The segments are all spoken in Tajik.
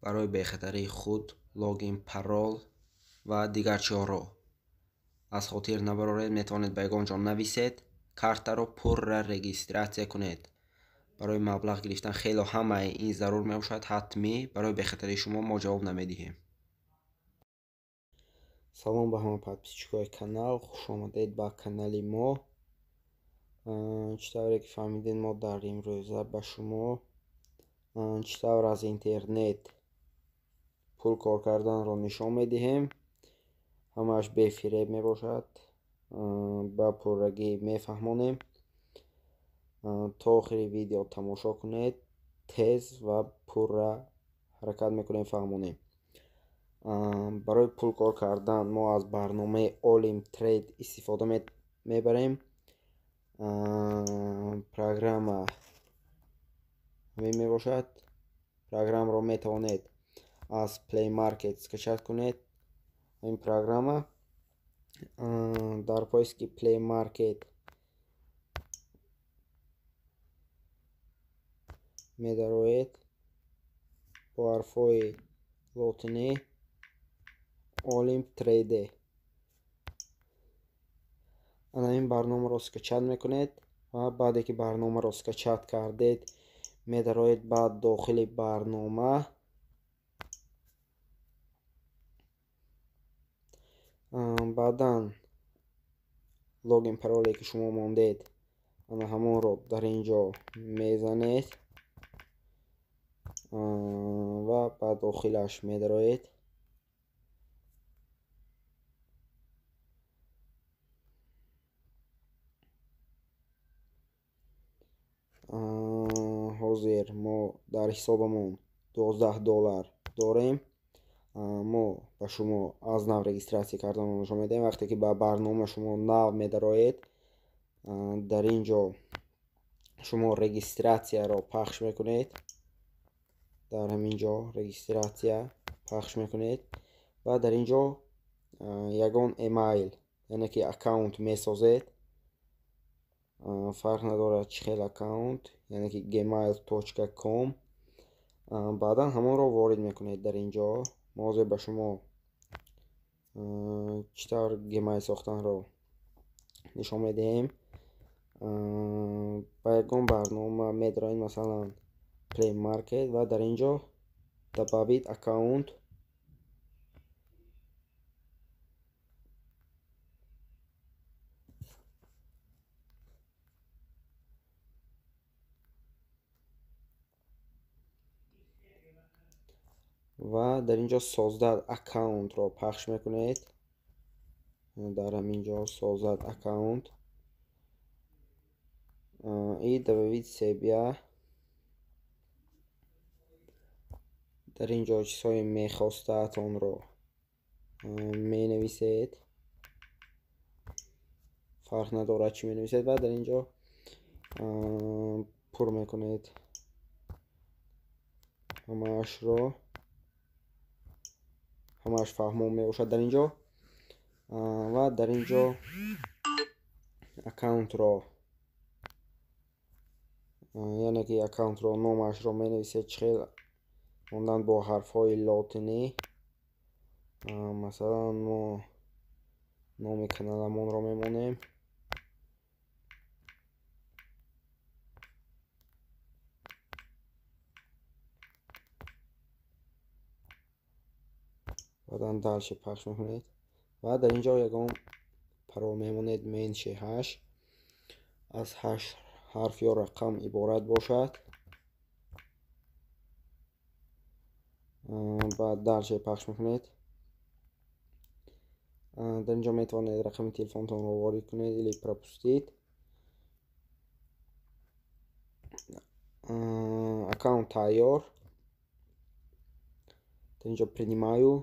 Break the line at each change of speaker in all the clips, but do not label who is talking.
Барои бехатарии худ логин, парол ва дигар чизҳоро аз хотир набароред. Метавонед ба ягон ҷо нависед. Картаро пурра регистрация кунед. Барои маблағ гирифтан хело ҳамаи ин зарур мебошад, ҳатмӣ. Барои бехатарии шумо мо ҷавоб намедиҳем. Салом ба ҳама подписчикои канал, хушомадед ба канали мо. Чӣ тавре ки фаҳмидед, мо дар имрӯза ба шумо чӣ тавр аз интернет пул кор карданро нишон медиҳем. Ҳамааш бефиреб мебошад, ба пуррагӣ мефаҳмонем. То охири видео тамошо кунед, тез ва пурра ҳаракат мекунем, фаҳмонем. Барои пул кор кардан мо аз барномаи Olymp Trade истифода мебарем. Программа ҳамин мебошад. Программаро метавонед аз Play Market скачать кунед. Ин программа дар поиски Play Market медароед бо ҳарфҳои лотинӣ Olymp Trade. Ана ин барномаро скачать мекунед ва баъде ки барномаро скачать кардед, медароед ба дохили барнома. Баъдан логин пароле ки шумо мондед, ана ҳамонро дар ин ҷо мезанед ва ба дохилаш медароед. Ҳозир мо дар ҳисобамон $12 дорем. Мо ба шумо аз нав регистрация карданро нишон медиҳем. Вақте ки ба барнома шумо нав медароед, дар ин ҷо шумо регистрацияро пахш мекунед. Дар ҳамин ҷо регистрация пахш мекунед ва дар ин ҷо ягон эмайл, яъне ки аккаунт месозед. Фарқ надорад чӣ хел аккаунт, яъне ки gmail.com. Баъдан ҳамонро ворид мекунед дар ин ҷо. Мо ҳозир ба шумо чӣ тавр Gmail сохтанро нишон медиҳем. Ба ягон барнома медароед, масалан Play Market, ва дар ин ҷо добавить аккаунт. Ва дар ин ҷо создать аккаунтро пахш мекунед. Дар ҳамин ҷо создать аккаунт и добавить себя. Дар ин ҷо чизҳои мехостаатонро менависед. Фарқ надорад чӣ менависед ва дар ин ҷо пур мекунед ҳамаашро. Ҳамааш фаҳмо мебошад дар ин ҷо. Ва дар ин ҷо аккаунтро, яъне ки аккаунтро номашро менависед, чӣ хел мондан бо ҳарфҳои лотинӣ. Масалан мо номи каналамонро мемонем. Баъдан дальше пахш мекунед ва дар ин ҷо ягон парол мемонед, менше 8 аз 8 ҳарф ё рақам иборат бошад. Баъд дальше пахш мекунед. Дар ин ҷо метавонед рақами телефонтонро ворид кунед или пропустить. Аккаунт тайёр. Дар ин ҷо принимаю.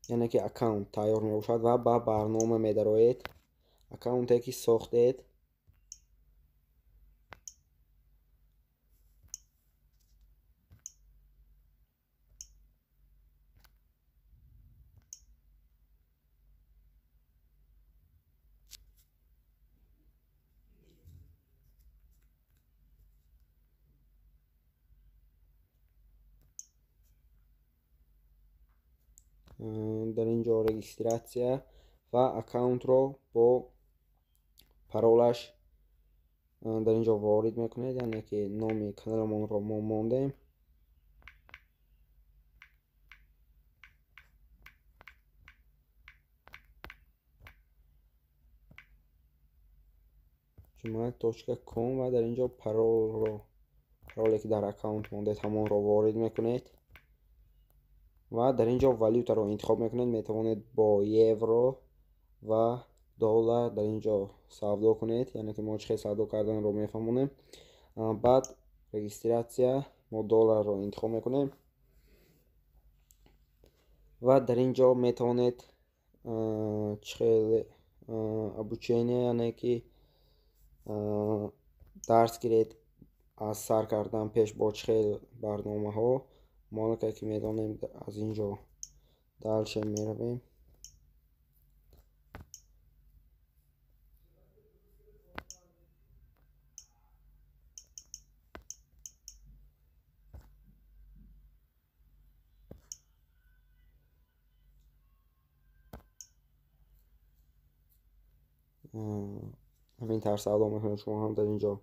Яъне ки аккаунт тайёр мебошад ва ба барнома медароед. Аккаунте ки сохтед. Дар ин ҷо регистрация ва аккаунтро бо паролаш дар ин ҷо ворид мекунед, яъне ки номи каналамонро мо мондем. Juma.com ва дар ин ҷо пароле ки дар аккаунт мондед ҳамонро ворид мекунед ва дар ин ҷо валютаро интихоб мекунед. Метавонед бо евро ва доллар дар ин ҷо савдо кунед, яъне ки мо чӣ хел савдо карданро мефаҳмонем. Баъд регистрация мо долларро интихоб мекунем ва дар ин ҷо метавонед чӣ хел обучение, яъне ки дарс гиред аз сар кардан пеш бо чӣ хел барномаҳо. Мо аллакай ки медонем, аз ин ҷо дальше меравем. Ҳамин тавр савдо мекунед. Шумо ҳам дар ин ҷо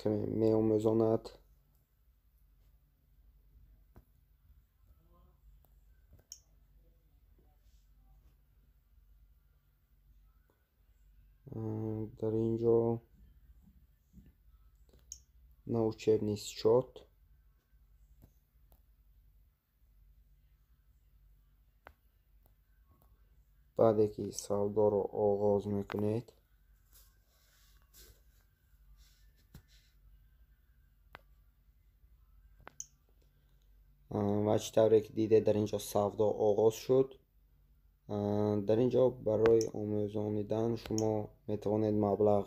каме меомӯзонад. Дар ин ҷо на учебный счёт, баъде ки савдоро оғоз мекунед, ва чӣ тавре ки дидед, дар ин ҷо савдо оғоз шуд. Дар ин ҷо барои омӯзонидан шумо метавонед маблағ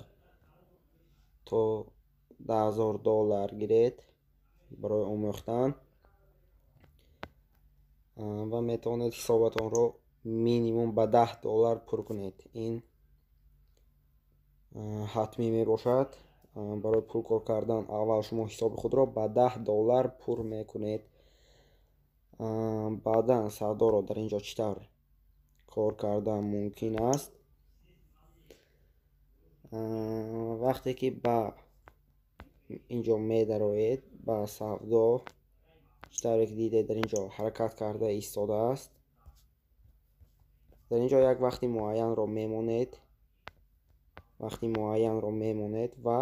то 10 000 доллар гиред барои омӯхтан ва метавонед ҳисобатонро минимум ба 10 доллар пур кунед. Ин ҳатмӣ мебошад. Барои пул кор кардан аввал шумо ҳисоби худро ба 10 доллар пур мекунед. Баъдан савдоро дар ин ҷо чӣ тавр кор кардан мумкин аст? Вақте ки ба ин ҷо медароед ба савдо, чӣ тавре ки дидед, дар ин ҷо ҳаракат карда истодааст. Дар ин ҷо як вақти муайянро мемонед, вақти муайянро мемонед ва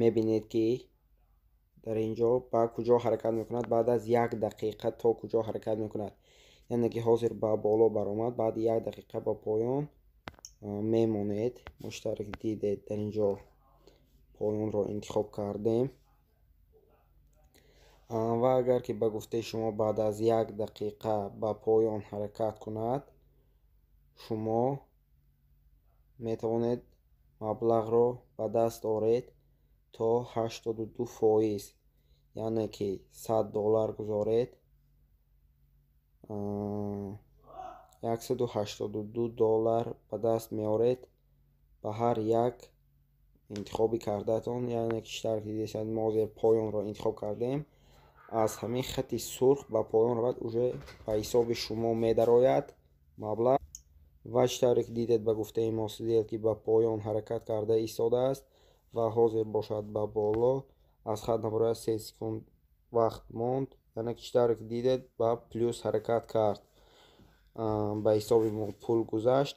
мебинед, ки дар ин ҷо ба куҷо ҳаракат мекунад, баъд аз як дақиқа то куҷо ҳаракат мекунад. Яъне ки ҳозир ба боло баромад, баъди як дақиқа ба поён мемонед. Мо чӣ тавре ки дидед, дар ин ҷо поёнро интихоб кардем ва агар ки ба гуфтаи шумо баъд аз як дақиқа ба поён ҳаракат кунад, шумо метавонед маблағро ба даст оред то 82%, яъне ки 100 доллар гузоред, 182 доллар ба даст меоред ба ҳар як интихоби кардаатон. Яъне ки чӣ тавре ки дидед, мо ҳозир поёнро интихоб кардем. Аз ҳамин хати сурх ба поён равад, уже ба ҳисоби шумо медарояд маблағ. Ва чӣ тавре ки дидед, ба гуфтаи мо сделки ба поён ҳаракат карда истодааст ва ҳозир бошад ба боло, аз хат набарояд, 3 секунд вақт монд. Яъне ки чӣ тавре ки дидед, ба плюс ҳаракат кард, ба ҳисоби мо пул гузашт.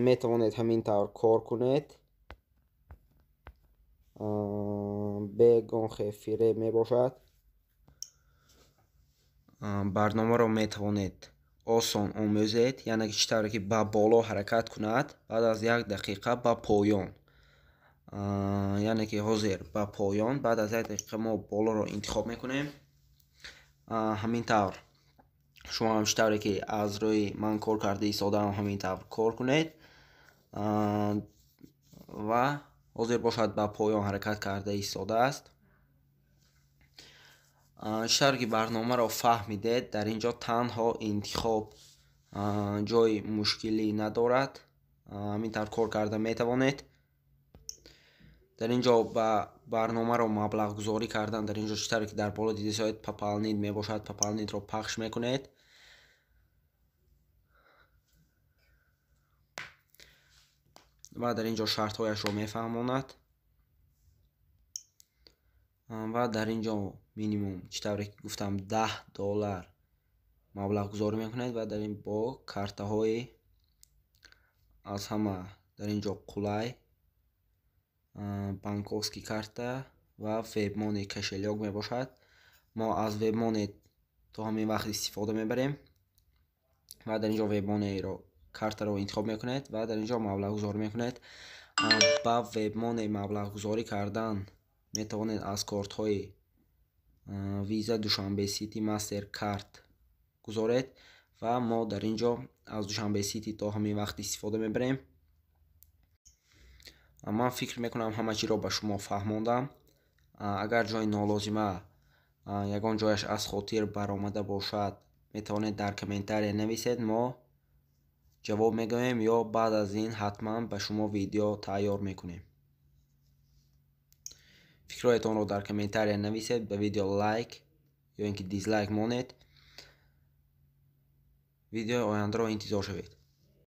Метавонед ҳамин тавр кор кунед, бегон фиреб мебошад. Барномаро метавонед осон омӯзед, яъне ки чӣ тавре ки ба боло ҳаракат кунад, баъд аз як дақиқа ба поён, яъне ки ҳозир ба поён, баъд аз як дақиқа мо болоро интихоб мекунем. Ҳамин тавр шумо ҳам чӣ тавре ки аз рӯи ман кор карда истодаам, ҳамин тавр кор кунед. Ва ҳозир бошад ба поён ҳаракат карда истодааст. Чӣ тавре ки барномаро фаҳмидед, дар ин ҷо танҳо интихоб ҷои мушкилӣ надорад, ҳамин тавр кор карда метавонед. Дар ин ҷо ба барномаро маблағгузорӣ кардан, дар ин ҷо чӣ тавре ки дар боло дидесоед, пополнить мебошад. Пополнитьро пахш мекунед. Ва дар ин ҷо шартҳояшро мефаҳмонад. Ва дар ин ҷо минимум, чӣ тавре ки гуфтам, 10 доллар маблағгузорӣ мекунед ва дар ин бо картаҳои аз ҳама дар ин ҷо қулай банковский карта ва Вебмони кошелёк мебошад. Мо аз Вебмони то ҳамин вақт истифода мебарем ва дар ин ҷо Вебмониро картаро интихоб мекунед ва дар ин ҷо маблағгузорӣ мекунед. Ба Вебмони маблағгузорӣ кардан метавонед аз кортҳои Виза, Душанбе Сити, Мастер Карт гузоред ва мо дар ин ҷо аз Душанбе Сити то ҳамин вақт истифода мебарем. Ман фикр мекунам, ҳама чиро ба шумо фаҳмондам. Агар ҷои нолозима, ягон ҷояш аз хотир баромада бошад, метавонед дар комментария нависед, мо ҷавоб мегӯем ё баъд аз ин ҳатман ба шумо видео тайёр мекунем. Фикрҳоятонро дар комментария нависед, ба видео лайк ё ин ки дизлайк монед. Видеои ояндаро интизор шавед.